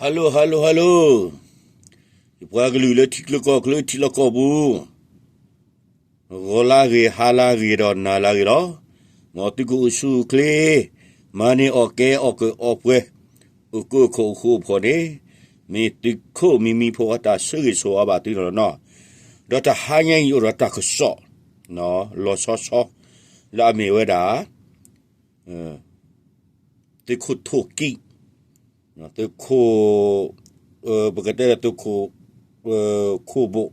Hello hello hello, ယပှၤကလုာ်လၢထံချၢကီၢ်ချၢထံလီၢ်ကီၢ်ပူၤ, ဂီၤလၢဂ့ၤ ဟါလၢဂ့ၤဒီးနၤလၢဂ့ၤလီၤ. မ်သုကအိၣ်ဆူၣ်အိၣ်ချ့, မၤန့ၢ်အီၣ်ကဲအီၣ်ကၢအီပှဲၤ, အိၣ်ကၢခိၣ်အိၣ်ဃူအိၣ်ဖိးန့ၣ်, မ့ၢ်သုးခိၣ်မံမံဖိအတၢ်ဆၢဂ့ၤဆၢဝါဘၣ်သုလီၤနီၤ. ဒီးတဟါညါအံၤအိၣ်ဒီးတၢ်ကစီၣ် လီၤဆီဆီ လၢအမ့ၢ်ဝဲဒၣ် သုးခိၣ်ထိၣ်ကံၣ်, သုးခိၣ်, ပကတဲလၢသုးခိၣ်, ခိၣ်ဘိၣ်,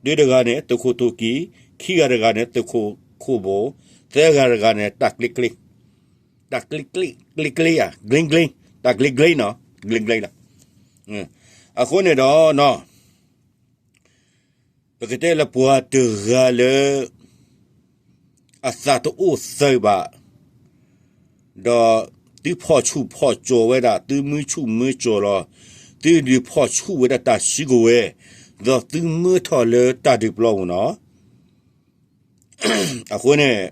ဒုတဂၤန့ၣ် သုးခိၣ်ထိၣ်ကံၣ်, ခံဂၤတဂၤန့ၣ် သုးခိၣ်ခိၣ်ဘိၣ်, သၢဂၤတဂၤန့ၣ် တၢ်ကျ့ကျ့, တၢ်ကျ့ကျ့, ကျ့ကျ့ဧါ, ကျ့ကျ့, တၢ်ကျ့ကျ့နီၤ, ကျ့ကျ့လီၤ. အဃိန့ၣ်ဒီးနီၤ ပကတဲလၢပှၤတဂၤလၢ အသးတအိၣ်သးဘၣ်, ဒီးသုဖီၣ်ဆူၣ်ဖီၣ်ကၠီၤဝဲဒၣ်, သုမၢဆူၣ်မၢကၠီၤလီၤ, သုဒုးဖီၣ်ဆူၣ်ဝဲဒၣ်တၢ်စုကဝဲၤ, ဒီးသုမၢထီၣ်လၢတၢ်ဒုးပျီပူၤနီၤ. အဃိန့ၣ်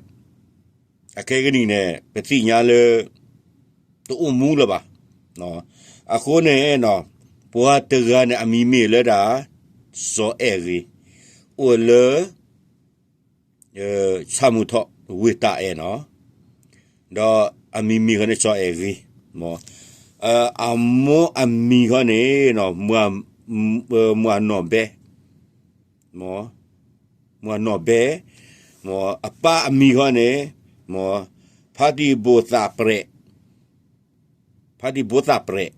အခဲကနံၣ်န့ၣ် ပသ့ၣ်ညါလၢ တအိၣ်မူလၢၤဘၣ်. အဃိန့ၣ် ပှၤတဂၤန့ၣ် အမံၤမ့ၢ်လၢဒၣ် စီၤအဲၣ်ဂ့ၤ, အိၣ်လၢ ဆၣ်မုၢ်ထီၣ် ဝ့ၢ်တၢ်အဲၣ်နီၤ, ဒီးအမံၤမ့ၢ်ဃီန့ၣ် စီၤအဲၣ်ဂ့ၤ, အမိၢ်အမံၤဃီန့ၣ် မွၤနီၢ်ဘဲ မွၤနီၢ်ဘဲ, အပၢ်အမံၤဃီန့ၣ် ဖါတံၢ်ဘိၣ်သၣ်ပြဲး, ဖါတံၢ်ဘိၣ်သၣ်ပြဲး,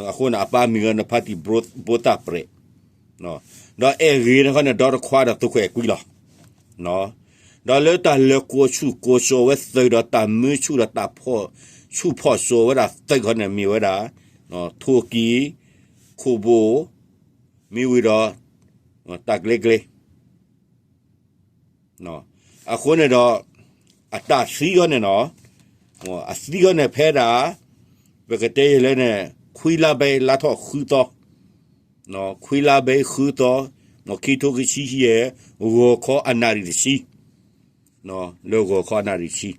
အဃိန့ၣ် အပၢ်မံၤဃီန့ၣ် ဖါတံၢ်ဘိၣ်သၣ်ပြဲး, ဒီးအဲၣ်ဂ့ၤန့ၣ်ဃီန့ၣ် ဒီတခွါဒီးသုးခိၣ်အဲၣ်ကွံလီၤ. ဒီးလၢတၢ်လဲၤကိးဆူၣ်ကိးကၠီၤဝဲသုးဒီးတၢ်မၢဆူၣ်ဒီးတၢ်ဖီၣ်, ဆူၣ်ဖီၣ်ကၠီၤဝဲဒၣ်သုးဃီန့ၣ် မ့ၢ်ဝဲဒၣ် ထိၣ်ကံၣ်, ခိၣ်ဘိၣ်, မ့ၢ်ဝံၤဒီး တၢ်ကျ့ကျ့ အဃိန့ၣ်ဒီး အတၢ်သံဃီန့ၣ်နီၤ, အသံဃီန့ၣ်ဖဲဒၣ် ပကတဲယဲလဲၣ်န့ၣ် ခွံလါဘဲလါထီၣ်ဃုသီ, ခွံလါဘဲဃုသီ, ခံထိခံဆံယဲၢ်, ဂီၤခီအနၣ်ရံၣ်တဆံ, လၢဂီၤခီအနၣ်ရံၣ်တဆံ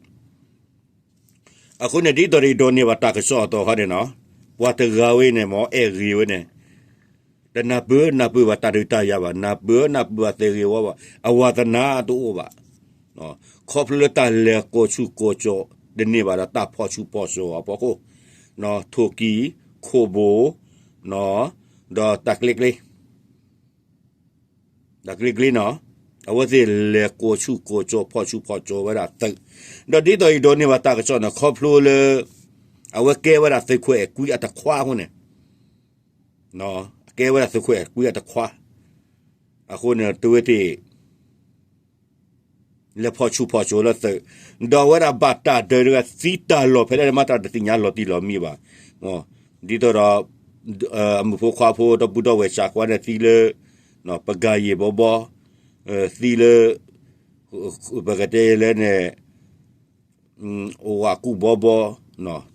အဃိန့ၣ် ဒ်သိးဒီးဒိးန့ၢ်ဘၣ်တၢ်ကစီၣ်အသီဃီန့ၣ်နီၤ, ပှၤတဂၤဝဲန့ၣ် မ်အဲၣ်ဂ့ၤဝဲန့ၣ် တနၢ်ပၢၢ်နၢ်ပၢၢ်ဘၣ်တၢ်ဒုးတၢ်ယၤဘၣ်, နၢ်ပၢၢ်နၢ်ပၢၢ်ဘၣ်သ့ၣ်ဂ့ၤဝီဘၣ်, အဝၤသနာ်တအိၣ်ဘၣ်, ခီဖျိလၢတၢ်လဲၤကိးဆူၣ်ကိးကၠီၤ တန့ၢ်ဘၣ်ဒီးတၢ်ဖီၣ်ဆူၣ်ဖီၣ်ကၠီၤအဖီခိၣ်, ထိၣ်ကံၣ်, ခိၣ်ဘိၣ်, ဒီးတၢ်ကျ့ကျ့ တၢ်ကျ့ကျ့နီၤ, အဝဲသ့ၣ်လဲၤကိးဆူၣ်ကိးကၠီၤဖီၣ်ဆူၣ်ဖီၣ်ကၠီၤဝဲဒၣ်သုး, ဒီးဒ်သိးယဒိးန့ၢ်ဘၣ်တၢ်ကစီၣ်န့ၣ် ခီဖျိလၢ အဝဲကဲဝဲဒၣ်သုးခိၣ်အဲၣ်ကွံအတခွါအဃိန့ၣ်, ကဲဝဲဒၣ်သုးခိၣ်အဲၣ်ကွံအတခွါ, အဃိန့ၣ် တဝဲသ့ၣ် လဲၤဖီၣ်ဆူၣ်ဖီၣ်ကၠီၤလၢသုး, ဒီးအဝဲဒၣ်ဘၣ်တၢ်ဒုးတဂၤသံတၢ်လီၢ်ဖဲလဲၣ်မး တၢ်တသ့ၣ်ညါလီၤတံၢ်လီၤမံဘၣ်, ဒ်သိးဒီး အမုၣ်ဖိခွါဖိဒီပုၢ်ဒီဝဲၢ်စၢ်ကွၢ်န့ၣ်သံလၢ ပကၤယံာ်ဘီဘီ, သံလၢ ပကတဲလၢန့ၣ် အိၣ်ဝးကူၣ်ဘီဘီ,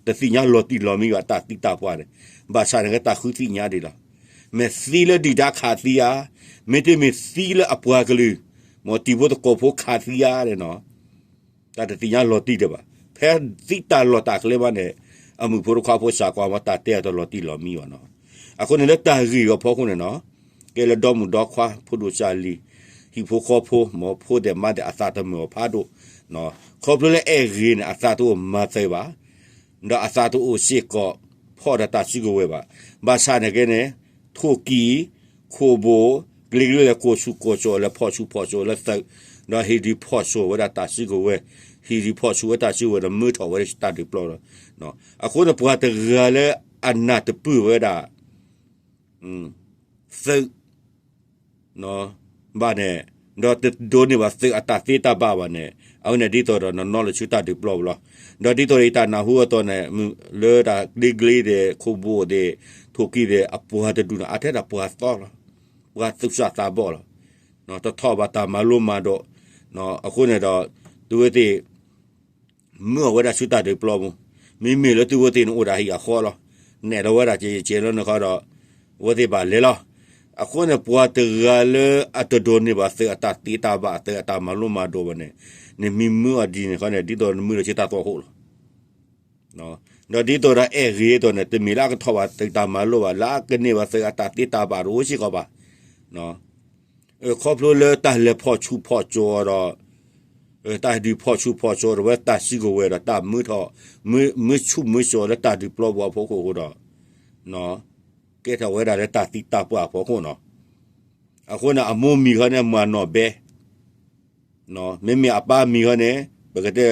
တသ့ၣ်ညါလီၤတံၢ်လီၤမံဘၣ်တၢ်သံတၢ်ပှၢ်န့ၣ်, ဘၣ်ဆၣ်န့ၣ်က့တၢ်ဃုသ့ၣ်ညါဒံးလီၤ. မ့ၢ်သံလၢဒုၣ်ဒါခးသံဧါ, မ့တမ့ၢ်သံလၢအပှၤကလုာ်, မ်တံၤဖိသကိးဖိခးသံဧါန့ၣ်နီၤ, တၢ်တသ့ၣ်ညါလီၤတံၢ်ဒံးဘၣ်. ဖဲသံတၢ်လီၢ်တၢ်ကျဲမးန့ၣ် အမုၣ်ဖိတခွါဖိစၢ်ကွၢ်မး တၢ်တဲအတလီၤတံၢ်လီၤမံဘၣ်နီၤ. အဃိန့ၣ်လၢတၢ်ဂ့ၢ်အဖီခိၣ်န့ၣ်နီၤ, ကဲလၢဒီမုၣ်ဒီခွါ ဖိဒိၣ်စၢ်လံၤ, ဟံၣ်ဖိဃီဖိ မ်ဖိဒဲးမါဒဲးအသးတမုာ်အီၤဖးဒိၣ်, ခီဖျိလၢအဲၣ်ဂ့ၤန့ၣ် အသးတအိၣ်မၤသးဘၣ်, ဒီးအသးတအိၣ်စ့ၢ်ကီး ဖီၣ်ဒီးတၢ်စုကဝဲၤဘၣ်. ဘၣ်ဆၣ်န့ၣ်က့န့ၣ် ထိၣ်ကံၣ်, ခိၣ်ဘိၣ်, ကျ့ကျ့လဲၤကိးဆူၣ်ကိးကၠီၤ လဲၤဖီၣ်ဆူၣ်ဖီၣ်ကၠီၤလၢသုး, ဒီးဟ့ၣ်ဒုးဖီၣ်ဆူၣ်ဝဲဒၣ်တၢ်စုကဝဲၤ, ဟ့ၣ်ဒုးဖီၣ်ဆူၣ်ဝဲတၢ်စုကဝဲၤဒီးမၢထီၣ်ဝဲတၢ်ဒုးပျီလီၤ. အဃိန့ၣ် ပှၤတဂၤလၢအနၢ်တပၢၢ်ဝဲဒၣ် သုး ဘၣ်န့ၣ်, ဒီးတဒိးန့ၢ်ဘၣ်သုးအတၢ်သ့တၢ်ဘၣ်ဘၣ်န့ၣ်, အဝဲန့ၣ်ဒ်သိးဒီးနနီၢ်လီၤဆူတၢ်ဒုးပျီပူၤလီၤ. ဒီးဒ်သိးဒီးယတၢ်နၢ်ဟူအသိးန့ၣ်, လၢတၢ်ကျ့ကျ့သ့ၣ် ခိၣ်ဘိၣ်သ့ၣ် ထိၣ်ကံၣ်သ့ၣ် အပှၤတဒူၣ်န့ၣ် အထဲဒၣ်ပှၤသီလီၤ. ပှၤသူၣ်စၢ်သးဘီၣ်လီၤ. တထီၣ်ဘၣ်တၢ်မၤလိမၤဒိး, အဃိန့ၣ်ဒီး သုဝဲသ့ၣ် မၢအီၤဝဲဒၣ်ဆူတၢ်ဒုးပျီပူၤ, မ့မ့ၢ်လၢသုဝဲသ့ၣ်န့ၣ်အိၣ်ဒၣ်ဟံၣ်အဃီလီၤ. နဲၣ်လီၤဝဲဒၣ်ကဲကဲလီၤန့ၣ်ဃီဒီး အဝဲသ့ၣ်ဘၣ်လဲၤလီၤ. အဃိန့ၣ် ပှၤတဂၤလၢအတဒိးန့ၢ်ဘၣ်သုးအတၢ်သ့တၢ်ဘၣ် သုးအတၢ်မၤလိမၤဒိးဘၣ်န့ၣ်, နမ့ၢ်မၢအီၤဒ်န့ၣ်ဃီန့ၣ် ဒ်သိးနမၢလီၤဆူတၢ်သွၣ်ခိၣ်လီၤ. ဒီးဒ်သိးဒီးအဲၣ်ဂ့ၤအသိးန့ၣ် တမ့ၢ်လၢအကထီၣ်ဘၣ်သုးတၢ်မၤလိဘၣ်, လၢအကန့ၢ်ဘၣ်သုးအတၢ်သ့တၢ်ဘၣ်တအိၣ်စ့ၢ်ကီးဘၣ်. ခီဖျိလၢတၢ်လဲၤဖီၣ်ဆူၣ်ဖီၣ်ကၠီဒီး တၢ်ဒုးဖီၣ်ဆူၣ်ဖီၣ်ကၠီဒီးဝဲတၢ်စုကဝဲၤဒီးတၢ်မၢထီၣ် မၢဆူၣ်မၢကၠီလၢတၢ်ဒုးပျီပူၤအဖီခိၣ်အဃိဒီး ကဲထီၣ်ဝဲဒၣ်လၢတၢ်သံတၢ်ပှၢ်အဖီခိၣ်နီၤ. အဃိန့ၣ် အမိၢ်မံၤခီန့ၣ် မၤနီၢ်ဘဲ, မ့မ့ၢ်အပၢ်မံၤခီန့ၣ် ပကတဲ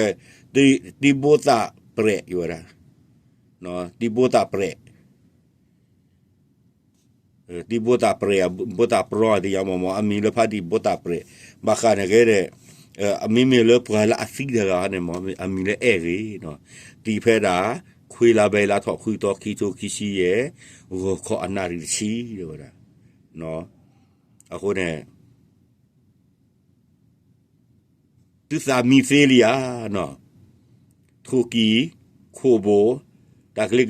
တံဘိသၣ်ပြဲးယဝဲဒၣ်, တံဘိသၣ်ပြဲး တံဘိသၣ်ပြဲး ဘိသၣ်ပြီသ့ၣ်ညါမ့ၢ်မ့ၢ် အမံၤလၢဖါတံၢ်ဘိသၣ်ပြဲး, ဘၣ်ဃးန့ၣ်ကဲဒီး မ့မ့ၢ်လၢပှၤလၢအသံတဂၤန့ၣ်မ့ၢ် အမံၤလၢအဲၣ်ဂ့ၤ, သံဖဲဒၣ် ခွံလါဘဲလါထီၣ်ဃုသီ ခံထိခံဆံယဲၢ် ဂီၤခီအနၣ်ရံၣ်တဆံဝဲဒၣ်. အဃိန့ၣ် သုသးမံသ့လံဧါ, ထိၣ်ကံၢ် ခိၣ်ဘိၣ် တၢ်ကျ့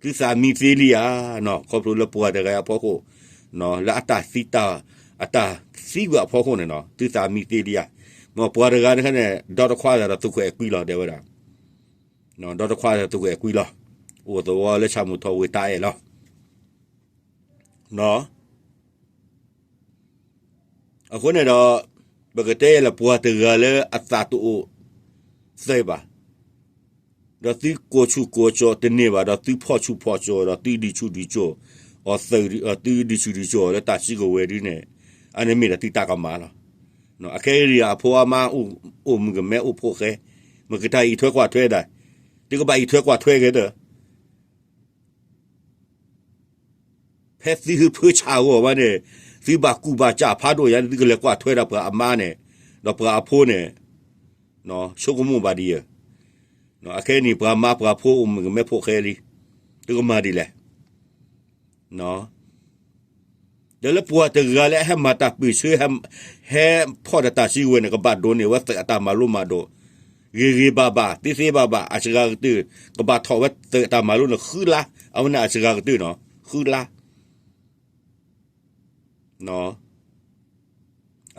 ကျ့ သုသးမံသ့လံဧါ, ခီဖျိလၢပှၤတဂၤအဖီခိၣ် လၢအတၢ်သံတၢ် အတၢ်သံကွံာ်အဖီခိၣ်န့ၣ်နီၤ သုသးမံသ့လံဧါ. မ့ၢ်ပှၤတဂၤန့ၣ်န့ၣ် ဒီတခွါဒီးသုးခိၣ်အဲၣ်ကွံလီၤ တဲဝဲဒၣ်, ဒီတခွါဒီးသုးခိၣ်အဲၣ်ကွံလီၤ, အိၣ်သဝီလၢဆၣ်မုၢ်ထီၣ်ဝ့ၢ်တၢ်အဲၣ်လီၤ. အဃိန့ၣ်ဒီး ပကတဲလၢပှၤတဂၤလၢအသးတအိၣ်သဲဘၣ်, ဒီးသုကိးဆူၣ်ကိးကၠီတန့ၢ်ဘၣ် ဒီးသုဖီၣ်ဆူၣ်ဖီၣ်ကၠီ ဒီးသုဒုးဆူၣ်ဒုးကၠီအီၤ သုဒုးဆူၣ်ဒုးကၠီအီၤလၢတၢ်စုကဝဲၤဒ်န့ၣ် အန့ၣ်မ့ၢ်ဒီးသုတၢ်ကမၣ်လီၤ. အခဲအံၤအဖိအမါအိၣ်မုၣ်ကမဲအိၣ်ဖိၣ်ဃဲ, မ့ၢ်ကတၢၢ်အံးထွဲကွၢ်ထွဲဒၣ်, သုကဘၣ်အံးထွဲကွၢ်ထွဲက့ၤဒီး ဖဲသုဟၢဖၢဆၣ်ဂီၢ်ဘၣ်န့ၣ် သုဘၣ်ကူၣ်ဘၣ်ကၢ်ဖးဒိၣ်ညါန့ၣ် သုကလဲၤကွၢ်ထွဲဒၣ်ပှၤအမါန့ၣ် ဒီးပှၤအဖိန့ၣ် ဆိကမိၣ်ဘၣ်ဒံးဧါ. အခဲအံၤန့ၣ် ပှၤမါပှၤဖိအိၣ်မုၣ်ကမဲဖိၣ်ဃဲလံ, သုကမၤဒ်လဲၣ်. ဒီးလၢပှၤတဂၤလၢအဟဲမၤတၢ်ပၢၢ်ဆၢ ဟဲဖီၣ်ဒီးတၢ်စုကဝဲၤန့ၣ် ကဘၣ်ဒိးန့ၢ်ဝဲသုးအတၢ်မၤလိမၤဒိး ဂ့ၤဂ့ၤဘၣ်ဘၣ် သ့သ့ဘၣ်ဘၣ် အစှၤကတၢၢ် ကဘၣ်ထီၣ်ဝဲသုးအတၢ်မၤလိန့ၣ်ဃုလါ, အဝဲန့ၣ်အစှၤကတၢၢ်နီၤ ဃုလါ.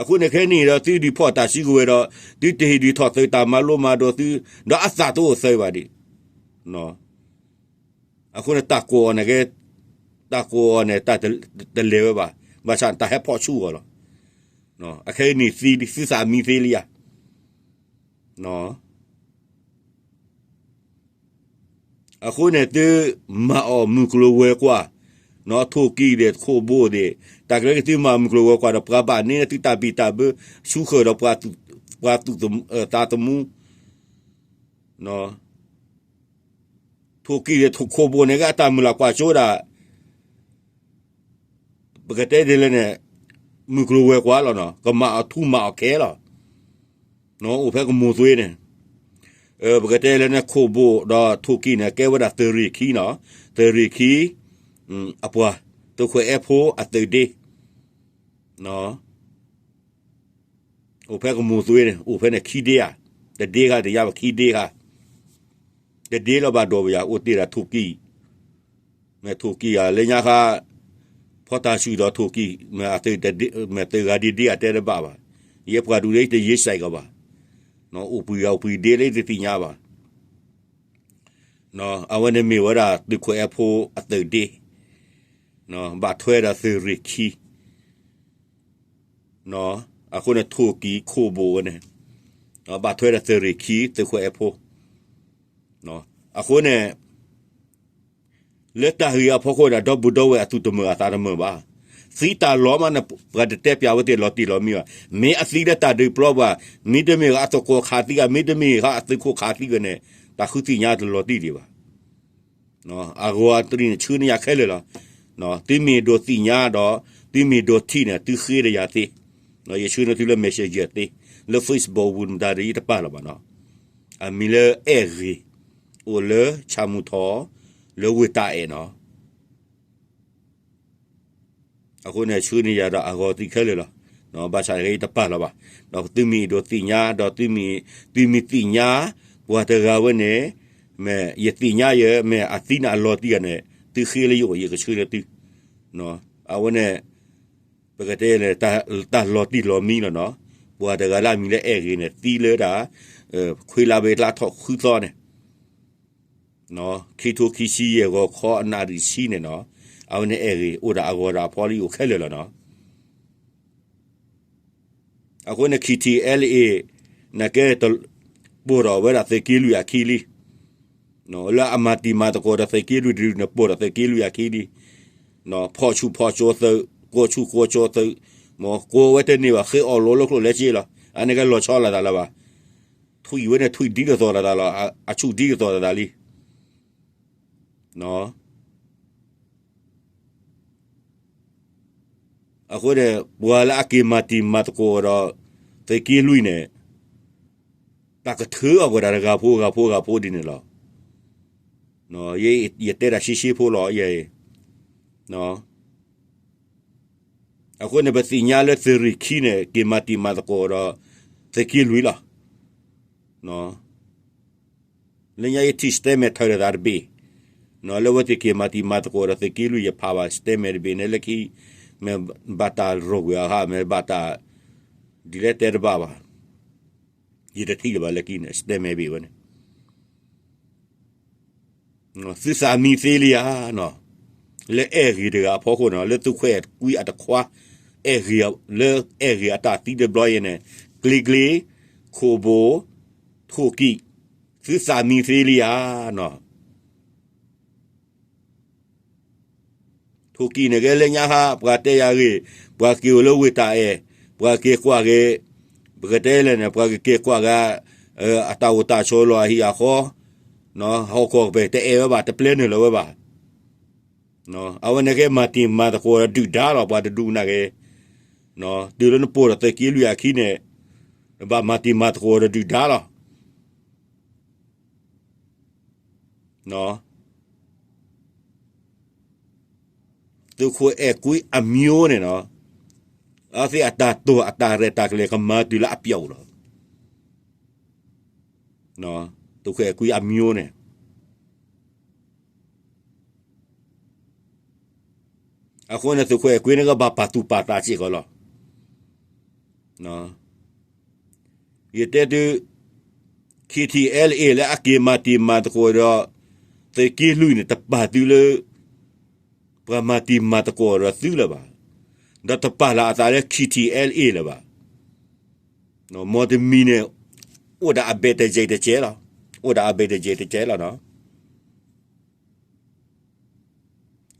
အဃိန့ၣ်ခဲအံၤန့ၣ်ဒီး သုဒုးဖီၣ်တၢ်စုကဝဲၤဒီး သုတဟ့ၣ်ဒုးထီၣ်သုးတၢ်မၤလိမၤဒိးသု ဒီးအသးတအိၣ်သဲဘၣ်ဒံး. အဃိန့ၣ်တၢ်ကိးအီၤန့ၣ်ကဲ, တၢ်ကိးအီၤန့ၣ် တၢ်တလဲၤဝဲဘၣ်, ဘၣ်ဆၣ်တၢ်ဟဲဖီၣ်ဆူၣ်အီၤလီၤ. အခဲအံၤန့ၣ်သံ သုသးမံသ့လံဧါ. အဃိန့ၣ်သုမၤအီၣ်မုၢ်ကျိၤဝဲၤကွာ်, ထိၣ်ကံၢ်ဒီးခိၣ်ဘိၣ်ဒီး တၢ်ကလဲၤကသုမၤမုၢ်ကျိၤဝဲၤကွာ်ဒီး ပှၤဘၣ်န့ၢ်သုတၢ်ဘံၣ်တၢ်ဘၢ ဆူဃၢၤဒီးပှၤသူၣ်သးသမူ ထိၣ်ကံၢ်ဒီးခိၣ်ဘိၣ်န့ၣ်ကဲအတၢ်မုၢ်လၢ်ကွၢ်စိဒၣ် ပကတဲဒ်လဲၣ်န့ၣ် မုၢ်ကျိၤဝဲၤကွာ်လီၤနီၤ ကမၤအီၤထူမၤအီၤခဲလီၤ. အိၣ်ဖဲကမိၢ်သွ့န့ၣ် ပကတဲလဲၣ်န့ၣ် ခိၣ်ဘိၣ်ဒီးထိၣ်ကံၢ်န့ၣ် ကဲဝဲဒၣ်သုးရ့ၣ်ခံနီၤ သုးရ့ၣ်ခံ အပှၤ သုးခိၣ်အဲၣ်ဖိအသုးဒ့ အိၣ်ဖဲကမိၢ်သွ့န့ၣ် အိၣ်ဖဲန့ၣ်ခံဒ့ဧါ, တဒ့ဃါတယါဘၣ်ခံဒ့ဃါ, တဒ့လီၤဘၣ်ဒိးပယၤ အိၣ်တ့ၢ်ဒၣ်ထိၣ်ကံၢ်, မ့ၢ်ထိၣ်ကံၢ်ဧါ လၢညါဃါ ဖီတၢ်ဆူၣ်ဒီးထိၣ်ကံၢ် မ့ၢ်အသုးဂၤဒ့ဒ့အတဲတဘၣ်ဘၣ်, ယဲပှၤဒူၣ်လၢယတယ့စဲးကဘၣ်, အိၣ်ပှံၤဂၤအိၣ်ပှံၤဒ့လၢယတသ့ၣ်ညါဘၣ်, အဝဲန့ၣ်မ့ၢ်ဝဲဒၣ်သုးခိၣ်အဲၣ်ဖိအသုးဒ့ ဘၣ်ထွဲဒီးသုးရ့ၣ်ခံ အဃိန့ၣ်ထိၣ်ကံၢ်ခိၣ်ဘိၣ်ဝဲန့ၣ် ဘၣ်ထွဲဒီးသုးရ့ၣ်ခံ သုးခိၣ်အဲၣ်ဖိ အဃိန့ၣ် လၢတၢ်ဂ့ၢ်အဖီခိၣ်န့ၣ် ဒီပုၢ်ဒီဝဲၢ်အသူၣ်တမုာ်အသးတမုာ်ဘၣ်. သံတၢ်လီၤမးန့ၣ် ပှၤတတဲပျးဝဲသ့ၣ်လီၤတံၢ်လီၤမံဘၣ်. မ့ၢ်အသံလၢတၢ်ဒုးပျီပှၤ, မ့တမ့ၢ်ဃီအသကိးခးသံဂၤ, မ့တမ့ၢ်ဃီအသုးခိၣ်ခးသံဂၤန့ၣ် တၢ်ဃုသ့ၣ်ညါတလီၤတံၢ်ဒံးဘၣ်. အဂီၢ်အတရံးန့ၣ် ဆှၢန့ၢ်ယၤခဲလၢာ်လီၤ. သုမ့ၢ်ဒိးသ့ၣ်ညါဒီး သုမ့ၢ်ဒိးထံၣ်န့ၣ် သုဃ့ဒီးယၤသ့, ယဆှၢန့ၢ်သုလၢ messenger သ့, လၢ Facebook ဝံၤမတၤဒီးယတပာ်လီၤဘၣ်နီၤ. အမံၤလၢအဲၣ်ဂ့ၤ, အိၣ်လၢဆၣ်မုၢ်ထီၣ်, လၢဝ့ၢ်တၢ်အဲၣ်နီၤ. အဃိန့ၣ် ဆှၢန့ၢ်ယၤဒီးအဂီၢ်သ့ခဲလၢာ်လီၤ. ဘၣ်ဆၣ်ယတပာ်လီၤဘၣ်. ဒီးသုမ့ၢ်ဒိးသ့ၣ်ညါ ဒီးသုမ့ၢ်သ့ၣ်ညါ ပှၤတဂၤဝဲန့ၣ် မ့ၢ်ယသ့ၣ်ညါယဲ မ့ၢ်အသံန့ၣ်အလီၤတံၢ်ဂၤန့ၣ် သုဃ့လၢယအိၣ် ယကဆှၢလၢသု. အဝဲန့ၣ် ပကတဲန့ၣ် တၢ်လီၤတံၢ်လီၤမံလီၤနီၤ. ပှၤတဂၤလၢအမံၤလၢအဲၣ်ဂ့ၤန့ၣ် သံလၢဒၣ် ခွံလါဘဲလါထီၣ်ဃုသီန့ၣ် ခံထိခံဆံယဲၢ်ဂီၤခီအနၣ်ရံၣ်ဆံန့ၣ်နီၤ, အဝဲန့ၣ်အဲၣ်ဂ့ၤ အိၣ်ဒၣ်အဂီၢ်ဒၣ်အဖီလံအိၣ်ခဲလၢာ်လီၤနီၤ. အဃိန့ၣ် ခံထံၣ်အဲလ်အ့ၣ် နာ်က့ ပိာ်ထီၣ်ဝဲဒၣ်သုးက့လွံၢ်အခံလံ, လၢအမၤတံၤမၤသကိးဒီးသုးက့လွံၢ်တဒုန့ၣ် ပိာ်ထီၣ်သုးက့လွံၢ်အခံလံ, ဖီၣ်ဆူၣ်ဖီၣ်ကၠီသုး ကိးဆူၣ်ကိးကၠီသုး, မ်ကိးဝဲတန့ၢ်ဘၣ် ဃ့အီၣ်လိၤလၢကျိၣ်လၢစ့လီၤ. အန့ၣ်ကဲလီၤဆီလိာ်သးလၢၤဘၣ်, ထွံၣ်ဝဲန့ၣ်ထွံၣ်ဒ်သိးလိာ်သးလီၤ, အဆူၣ်ဒ်သိးလိာ်သးလံ. အဃိန့ၣ် ပှၤလၢအက့ၤမၤတံၤမၤသကိးဒီး သုးက့လွံၢ်န့ၣ် တၢ်ကထုးအီၣ်ကွံာ်တၢ်တဂၤဖိဂၤဖိဂၤဖိဒ်န့ၣ်လီၤ. ယတဲတၢ်ရှဲရှဲဖိလီၤ, ယ အဃိန့ၣ် ပသ့ၣ်ညါလၢသုးရ့ၣ်ခံန့ၣ် က့ၤမၤတံၤမၤသကိးဒီး သုးက့လွံၢ်လီၤ. လၢညါယထံၣ် statement ထၢၣ်လိာ်သးတဘ့ၣ်, လၢဝဲသ့ၣ်က့ၤမၤတံၤမၤသကိးဒီးသုးက့လွံၢ် ယဖးဘၣ် statement တဘ့ၣ်န့ၣ် လၢခံ မ့ၢ်ဘၣ်တၢ်ရိၣ်ကွံာ်အဂၤ မ့ၢ်ဘၣ်တၢ် ဒ်လဲၣ်တဲတဘၣ်ဘၣ်, ယတထံၣ်လၢၤဘၣ်လၢခံန့ၣ် statement ဘ့ၣ်ဝဲန့ၣ် သုသးမံသ့လံဧါနီၤ, လၢအဲၣ်ဂ့ၤတဂၤအဖီခိၣ်နီၤ, လၢသုးခိၣ်အဲၣ်ကွံအတခွါ, အဲၣ်ဂ့ၤ, လၢအဲၣ်ဂ့ၤအတၢ်သံတဘျီအံၤန့ၣ်, ကျ့ကျ့, ခိၣ်ဘိ, ထိၣ်ကံၣ်, သုသးမံသ့လံဧါနီၤ. ထိၣ်ကံၣ်န့ၣ်ကဲလၢညါဟါ ပှၤတဲယၤဂ့ၤ, ပှၤက့ၤအိၣ်လၢဝ့ၢ်တၢ်အဲၣ်, ပှၤက့ၤကွၢ်က့ၤ, ပကတဲလဲၣ်န့ၣ် ပှၤကက့ၤကွၢ်က့ၤ အတၢ်အိၣ်တၢ်ဆိးလီၤအဟံၣ်အဃီ, ဟီၣ်ခိၣ်ကပၤ တအဲၣ်ဝဲဘၣ် တပျဲနုာ်လီၤဝဲဘၣ်. အဝဲန့ၣ်ကဲမၤတံၤမၤသကိးဒီးဒုၣ်ဒါလီၤ ပှၤတဒူၣ်နာ်က့, တုၤလၢနပိာ်ထီၣ်သုးက့လွံၢ်အခံန့ၣ်, နဘၣ်မၤတံၤမၤသကိးဒီးဒုၣ်ဒါလီၤ. သုးခိၣ်အဲၣ်ကွံအမျိုးန့ၣ်နီၤ, အဝဲသ့ၣ်အတၢ်တိာ်အတၢ်ရဲၣ်တၢ်ကျဲၤကမၤတုၤလၢအပျီအလီၤ. သုးခိၣ်အဲၣ်ကွံအမျိုးန့ၣ် အဃိန့ၣ် သုးခိၣ်အဲၣ်ကွံန့ၣ်ကဘၣ်ပာ်သူၣ်ပာ်သးစ့ၢ်ကီးလီၤ. ယတဲတုၤ ခံထံၣ်အဲလ့ၣ်လၢအက့ၤမၤတံၤမၤသကိးဒီး သုးက့လွံၢ်န့ၣ် တပာ်သုလၢ ပှၤမၤတံၤမၤသကိးဒီးသုလၢၤဘၣ်, ဒီးတပာ်လၢအသးလၢ ခံထံၣ်အဲလ့ၣ်လၢၤဘၣ်. မ်တမံၤန့ၣ် အိၣ်ဒၣ်အဘဲတယဲၢ်တကဲလီၤ, အိၣ်ဒၣ်အဘဲတယဲၢ်တကဲလီၤနီၤ.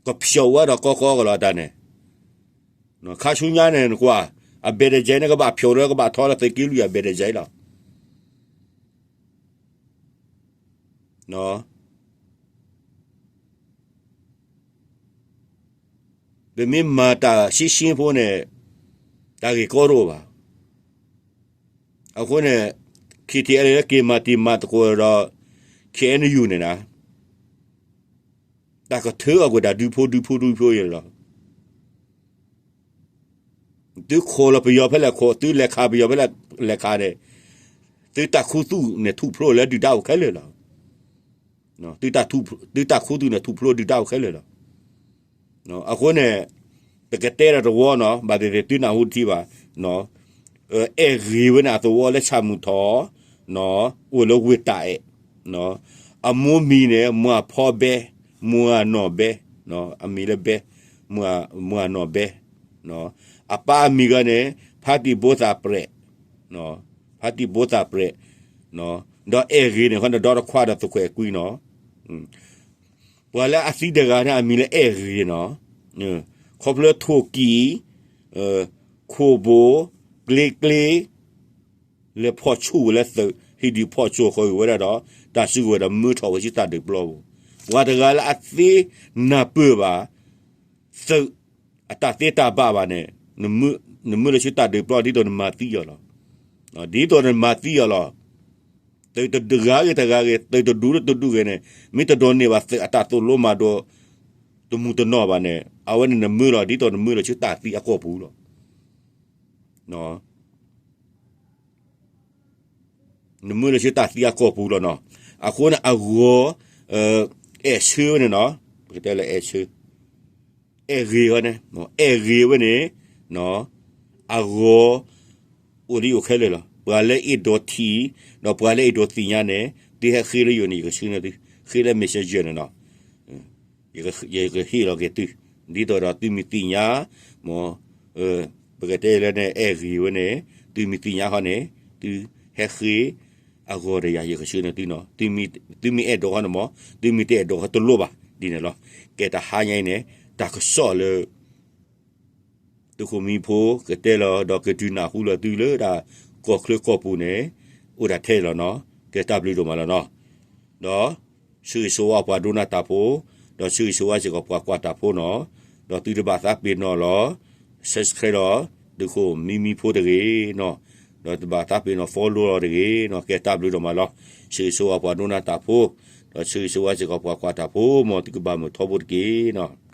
ကဖျိးဝဲဒီးကီကီကလီၤတၢ်န့ၣ်, ခါဆူညါန့ၣ်နကွၢ် အဘဲတယဲၢ်န့ၣ် ကဘၣ်ဖျိးဒီးကဘၣ်ထီလၢသုးက့လွံၢ်အဘဲတယဲၢ်လီၤ. ပမ့ၢ်မၤတၢ်ရှဲရှဲဖိန့ၣ် တၢ်ဂ့ၢ်ကီတအိၣ်ဘၣ်. အဃိန့ၣ် ခံထံၣ်အဲလ့ၣ်လၢက့ၤမၤတံၤမၤသကိးဒီး ခ့ၣ်အဲၣ်ယူၣ်န့ၣ်နီၤ, တၢ်ကထုးအီၣ်ကွံာ်တၢ်ဒုဖိဒုဖိဒုဖိယဲၢ်လီၤ. သုခိးလီၤပယီၤဖဲလဲၣ်ခိး, သုလဲၤခးပယီၤဖဲလဲၣ်လဲၤခးန့ၣ်, သုတၢ်ခူသူၣ်န့ၣ်ထူၣ်ဖျိလၢဒုၣ်ဒါအိၣ်ခဲလၢာ်လီၤ. သုတၢ်ခူသူၣ်န့ၣ်ထူၣ်ဖျိဒုၣ်ဒါအိၣ်ခဲလၢာ်လီၤ. အဃိန့ၣ် ပကတဲဒီးတဝီနီၤ, ဘၣ်သ့ၣ်သ့ၣ်သုနၢ်ဟူတထံၣ်ဘၣ်, အဲၣ်ဂ့ၤဝဲန့ၣ်အသဝီလၢဆၣ်မုၢ်ထီၣ်, အိၣ်လၢဝ့ၢ်တၢ်အဲၣ်, အမိၢ်မံၤန့ၣ် မွၤဖီဘဲ, မွၤနီၢ်ဘဲ, အမံၤလၢဘဲ, မွၤနီၢ်ဘဲ, အပၢ်အမံၤဂၤန့ၣ် ဖါတံၢ်ဘိသၣ်ပြဲး, ဖါတံၢ်ဘိသၣ်ပြဲး, ဒီးအဲၣ်ဂ့ၤန့ၣ် ခီန့ၣ်ဒီတခွါဒီးသုးခိၣ်အဲၣ်ကွံနီၤ, ပှၤလၢအသံတဂၤန့ၣ် အမံၤလၢအဲၣ်ဂ့ၤနီၤ, ခီဖျိထိၣ်ကံၢ်, ခိၣ်ဘိ, ကျ့ကျ့, လဲၤဖီၣ်ဆူၣ်ဝဲလၢသုး, ဟ့ၣ်ဒုးဖီၣ်ကၠိဃီၤဝဲဒၣ်ဒီး တၢ်စုကဝဲၤဒီးမၢထီၣ်ဝဲဆူတၢ်ဒုးပျီပူၤ, ပှၤတဂၤလၢအသ့နၢ်ပၢၢ်ဘၣ် သုး, အတၢ်သ့တၢ်ဘၣ်ဘၣ်န့ၣ်, နမၢလၢဆူတၢ်ဒုးပျီ ဒ်သိးနမၤသံအီၤလီၤ. ဒ်သိးနမၤသံအီၤလီၤ. သုးတဒုဂၤဂ့ၤတဂၤဂ့ၤ, သုးတဒူတဒူဂ့ၤန့ၣ်, မ့ၢ်တဒိးန့ၢ်ဘၣ်သုးအတၢ်သိၣ်လိမၤဒိး တမူတနီၢ်ဘၣ်န့ၣ်, အဝဲန့ၣ်နမၢလီၤ ဒ်သိးနမၢလၢဆူတၢ်သံအကီၢ်ပူၤလီၤ. နမၢလၢဆူတၢ်သံအကီၢ်ပူၤလီၤနီၤ. အဃိန့ၣ်အဂီၤ, အဲၣ်ဆၢဝဲန့ၣ်နီၤ, ပကတဲလၢအဲၣ်ဆၢ, အဲၣ်ဂ့ၤဝဲန့ၣ်, အဲၣ်ဂ့ၤဝဲန့ၣ်, အဂီၤ, အိၣ်ဒံးအိၣ်ခဲလၢာ်လီၤ. ပှၤလၢအဲၣ်ဒိးထံၣ်, ဒီးပှၤလၢအဲၣ်ဒိးသ့ၣ်ညါန့ၣ်, သုဟဲဃ့လၢယိာ်န့ၣ် ယကဆှၢန့ၢ်သု, ဃ့လၢ Messenger န့ၣ်နီၤ, ယကဟ့ၣ်လီၤက့ၤသု, ဒ်သိးဒီးသုမ့ၢ်သ့ၣ်ညါ, မ်, ပကတဲလၢန့ၣ် အဲၣ်ဂ့ၤဝဲန့ၣ်, သုမ့ၢ်သ့ၣ်ညါဃီန့ၣ်, သုဟဲဃ့အဂီၢ်ဒီးယၤ ယကဆှၢန့ၢ်သုနီၤ, သုမ့ၢ်အဲၣ်ဒိးဃီန့ၣ်မ့ၢ်, သုမ့ၢ်တအဲၣ်ဒိးဃီတလိၣ်ဘၣ်, ဒ်န့ၣ်လီၤ. ကဲတဟါညါအံၤန့ၣ်, တၢ်ကစီၣ်လၢ သုးခိၣ်မံဖိကတဲလီၤ ဒီးကဒုးနၢ်ဟူလၢသုလၢဒၣ်ကီၢ်ချၢကီၢ်ပူၤန့ၣ်, အိၣ်ဒၣ်ထဲလီၤနီၤ, ကဲတၢ်ဘျုးဒိၣ်မးလီၤနီၤ. ဒီး ဆၢဂ့ၤဆၢဝါပှၤဒိကနၣ်တၢ်ဖိ, ဒီးဆၢဂ့ၤဆၢဝါစ့ၢ်ကီးပှၤကွၢ်တၢ်ဖိနီၤ, ဒီးသုတဘၣ်သးပ့ၤနီၣ်လီၤ, subscribe လီၤ, သုးခိၣ်မံမံဖိတဂ့ၤနီၤ, ဒီးတဘၣ်သးပ့ၤနီၣ် follow လီၤတဂ့ၤနီၤ, ကဲတၢ်ဘျုးဒိၣ်မးလီၤ. ဆၢဂ့ၤဆၢဝါပှၤဒိကနၣ်တၢ်ဖိ, ဒီးဆၢဂ့ၤဆၢဝါစ့ၢ်ကီးပှၤကွၢ်တၢ်ဖိ, မ်သုကဘၣ်မုာ်ထီဘိတက့ၢ်နီၤ.